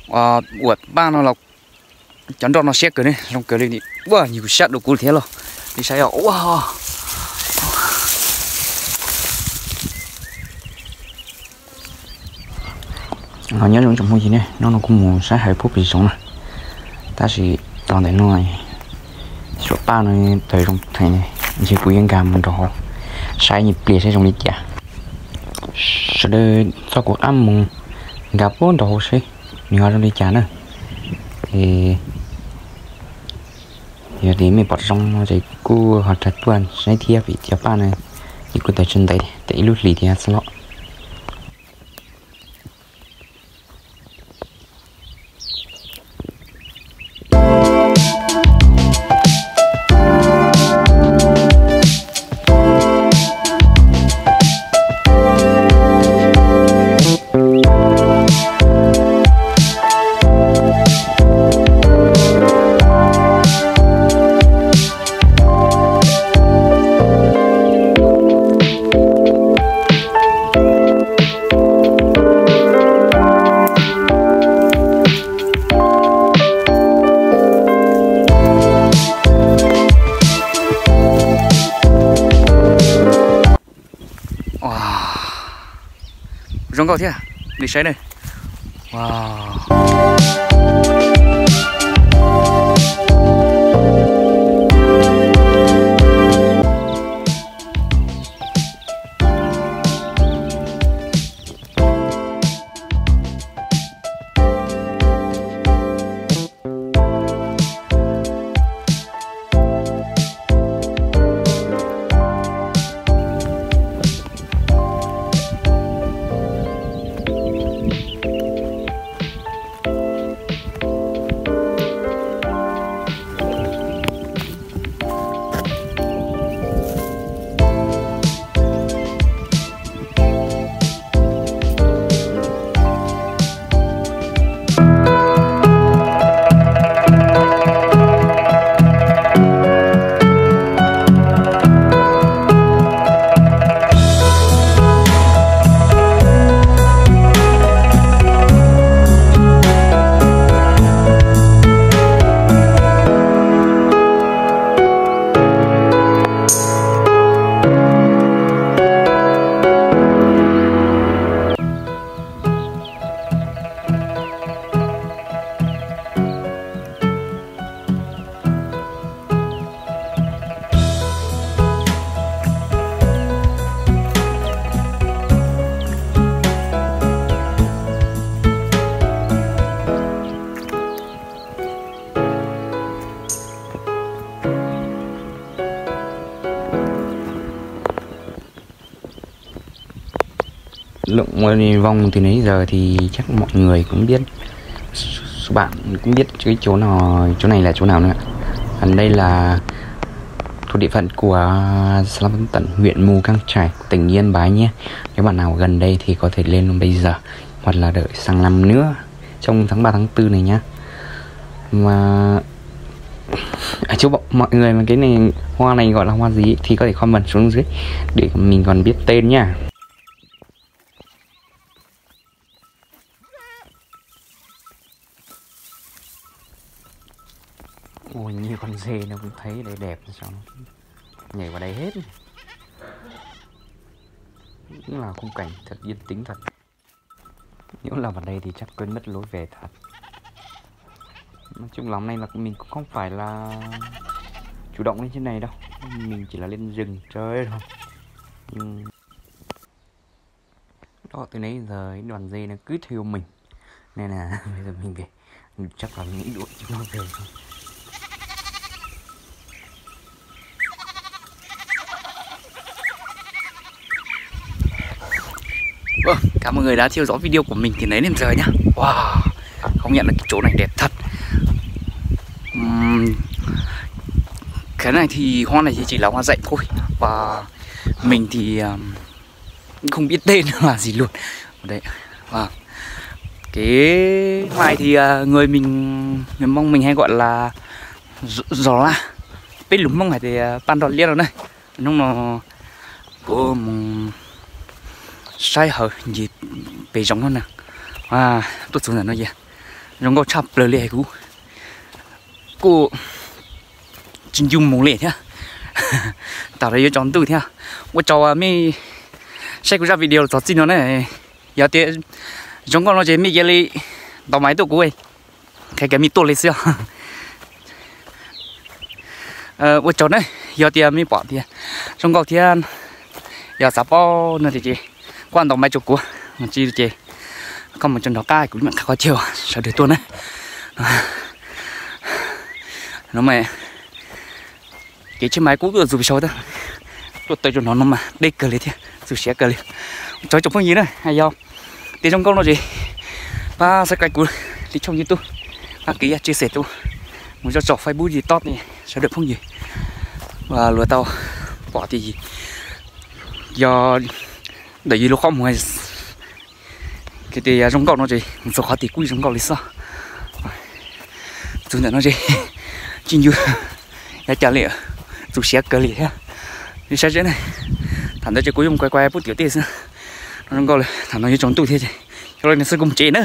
Uas paj no los cov nroj no siab kawg ne, zoo kawg li. Ua, nyuag kuv sab dua kuv thiab los. Li saib os, ua. Nyob zoo tsoom phooj ywg ne, hnub no kuv mus saib hawv pub pem zoov na. Tab sis los ntawm no suam paj no tawm zoo heev, ntshe kuv yuav nkag mus nrog hauv saib ib pliag saib zoo li cas. Sawv daws txog kuv qab mus nkag puag nrog hauv seb nws ho zoo li cas na. Es yog tias mej pom zoo no ces kuj ho rov tuaj saib thiab vim cov paj no ces kuj tawm tsis ntev, tawm ib lub hlis thiab xwb los. Zoo nkauj thiab, li saib ne. Lượn mua vòng từ nãy giờ thì chắc mọi người cũng biết, bạn cũng biết cái chỗ nó, chỗ này là chỗ nào nữa. Đây là thuộc địa phận của xã Lóng Tận, huyện Mù Cang Chải, tỉnh Yên Bái nhé. Nếu bạn nào gần đây thì có thể lên luôn bây giờ hoặc là đợi sang năm nữa trong tháng ba tháng tư này nhá. Mà à, chú bảo mọi người mà cái này, hoa này gọi là hoa gì thì có thể comment xuống dưới để mình còn biết tên nha. Ui, như con dê nó cũng thấy đây đẹp sao nó nhảy vào đây hết. Cũng là khung cảnh thật yên tĩnh thật. Nếu là vào đây thì chắc quên mất lối về thật. Nói chung là hôm nay là mình cũng không phải là chủ động lên trên này đâu. Mình chỉ là lên rừng chơi thôi. Nhưng đó, từ nãy giờ đoàn dê nó cứ theo mình. Nên là bây giờ mình về. Chắc là mình đuổi chúng nó về thôi. Vâng, cảm ơn mọi người đã theo dõi video của mình từ nãy đến giờ nhá. Wow, công nhận là cái chỗ này đẹp thật. Ừm, cái này thì hoa này thì chỉ là hoa dại thôi. Và mình thì ừm, cũng không biết tên nó là gì luôn. Đấy. Vâng. Cái hoa này thì à, người mình, người Mông mình hay gọi là giò, giò la. Peb lus Hmoob hais tias paj nroj liab no na. Hnub no kuv mus saib hawv ncig pem zoov no na. Tuaj txog ntawm no ces Zoo nkauj tshaj plaws li, kuv kuj tsis ncu mus li thiab. Tam sim no yuav tsaus ntuj thiab. Ua tsaug mej saib kuv zaj video los txog txij no na. Yog tias zoo nkauj no ces mej cia li ntaus mais tuaj kuv, qhia kom mej tuaj li xwb. Ua tsaug na, yog tias mej pom tias zoo nkauj thiab yog xav paub no ces kuj ntaus mais rau kuv, tsis ces koj mus rau nraum qab kuv mam qhia qhov chaw sawv daws tuaj na. No mas kev tsheb mas kuj tuaj txog pem saud, tuaj tawm rau no no mas deb kawg li thiab txaus siab kawg li. Ua tsaug tsoom phooj ywg na, yog tias zoo nkauj no ces pab subscribe kuv li tshooj YouTube, pab kis yaj tsis xes tuaj mus zoj tsom Facebook TikTok sawv daws phooj ywg luag tau pom tias yog ntawm yus lub qhov muag tias zoo nkauj no ces mus txog qhov twg kuj zoo nkauj li xwb. Txog ntawm no ces tsis ncu yav cas li, txaus siab kawg li thiab. Li saib seb ne, thaum ntawd ces kuv yuav mus kuaj kuaj pub tiam tej xwb. No zoo nkauj li, thaum no yuav tsaus ntuj thiab ces yog li no xwb kuv mus tsev na.